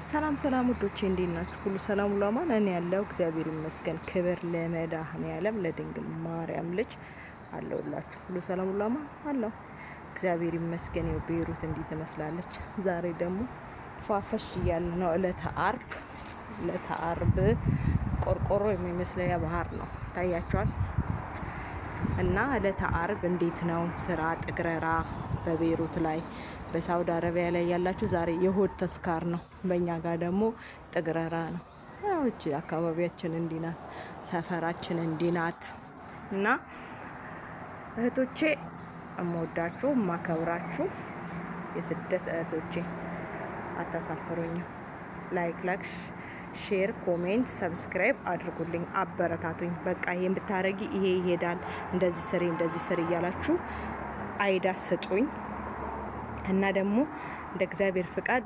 ሰላም ሰላም ውዶቼ፣ እንዴት ናችሁ? ሁሉ ሰላም፣ ሁሉ አማን። እኔ ያለው እግዚአብሔር ይመስገን። ክብር ለመድኃኔዓለም ለድንግል ማርያም ልጅ አለሁላችሁ። ሁሉ ሰላም፣ ሁሉ አማን አለው፣ እግዚአብሔር ይመስገን። ይኸው ቤይሩት እንዲህ ትመስላለች። ዛሬ ደግሞ ፏፈሽ እያልን ነው። ዕለተ አርብ፣ ዕለተ አርብ ቆርቆሮ የሚመስለው ባህር ነው፣ ይታያቸዋል። እና ዕለተ አርብ እንዴት ነው ስራ ጥግረራ በቤይሩት ላይ፣ በሳውዲ አረቢያ ላይ ያላችሁ? ዛሬ የሆድ ተስካር ነው። በእኛ ጋር ደግሞ ጥግረራ ነው። ያው እቺ አካባቢያችን እንዲህ ናት፣ ሰፈራችን እንዲህ ናት። እና እህቶቼ፣ እምወዳችሁ እማከብራችሁ የስደት እህቶቼ፣ አታሳፍሩኝም። Like like share፣ comment፣ subscribe አድርጉልኝ፣ አበረታቱኝ። በቃ ይሄን ብታረጊ ይሄ ይሄዳል፣ እንደዚህ ስሪ፣ እንደዚህ ስሪ እያላችሁ idea ስጡኝ። እና ደግሞ እንደ እግዚአብሔር ፍቃድ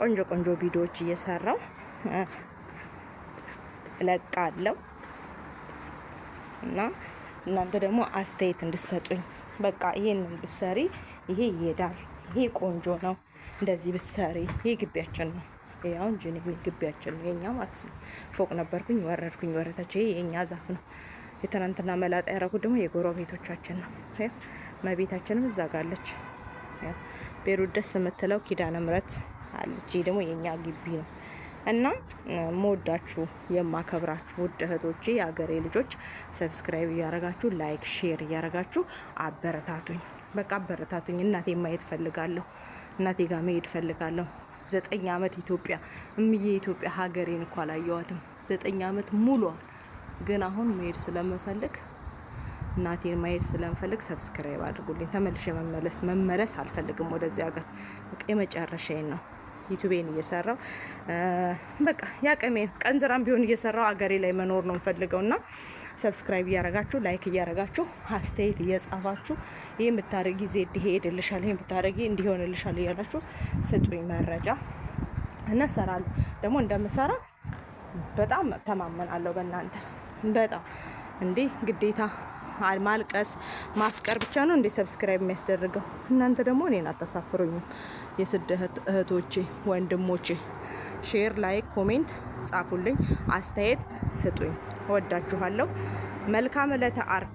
ቆንጆ ቆንጆ ቪዲዮዎች እየሰራው እለቃለሁ። እና እናንተ ደግሞ አስተያየት እንድሰጡኝ፣ በቃ ይሄንን ብሰሪ ይሄ ይሄዳል፣ ይሄ ቆንጆ ነው፣ እንደዚህ ብሰሪ። ይሄ ግቢያችን ነው። ይሄ አሁን ጂኒ ግቢያችን ነው፣ የኛ ማለት ነው። ፎቅ ነበርኩኝ፣ ወረድኩኝ፣ ወረታች። ይሄ የኛ ዛፍ ነው። የትናንትና መላጣ ያደረጉት ደግሞ የጎረቤቶቻችን ነው። እመቤታችንም እዛ ጋለች። ቤሩት ደስ የምትለው ኪዳነ ምሕረት አለች። ይሄ ደግሞ የኛ ግቢ ነው። እና መወዳችሁ የማከብራችሁ ውድ እህቶቼ፣ የአገሬ ልጆች፣ subscribe እያረጋችሁ፣ like share እያረጋችሁ አበረታቱኝ። በቃ አበረታቱኝ። እናቴ ማየት ፈልጋለሁ። እናቴ ጋር መሄድ ፈልጋለሁ። 9 አመት ኢትዮጵያ፣ እምዬ ኢትዮጵያ ሀገሬን እኮ አላየዋትም። 9 አመት ሙሏል። ግን አሁን መሄድ ስለምፈልግ፣ እናቴን ማየት ስለምፈልግ subscribe አድርጉልኝ። ተመልሼ መመለስ አልፈልግም ወደዚህ ሀገር። በቃ የመጨረሻዬን ነው። ዩቱቤን እየሰራው፣ በቃ ያቀሜን ቀን ስራም ቢሆን እየሰራው አገሬ ላይ መኖር ነው የምፈልገው። እና subscribe እያረጋችሁ፣ like እያረጋችሁ፣ አስተያየት እየጻፋችሁ፣ ይህ ብታረጊ ዜድ ይሄድልሻል፣ ይህ ብታረጊ እንዲሆንልሻል እያላችሁ ስጡኝ መረጃ። እና እሰራለሁ፣ ደግሞ እንደምሰራ በጣም ተማመናለሁ በእናንተ በጣም። እንዴ፣ ግዴታ ማልቀስ ማፍቀር ብቻ ነው እንዴ subscribe የሚያስደርገው? እናንተ ደግሞ እኔን አታሳፍሩኝም። የስደት እህቶቼ፣ ወንድሞቼ፣ share፣ like፣ comment ጻፉልኝ፣ አስተያየት ስጡኝ። እወዳችኋለሁ። መልካም ዕለተ አርብ።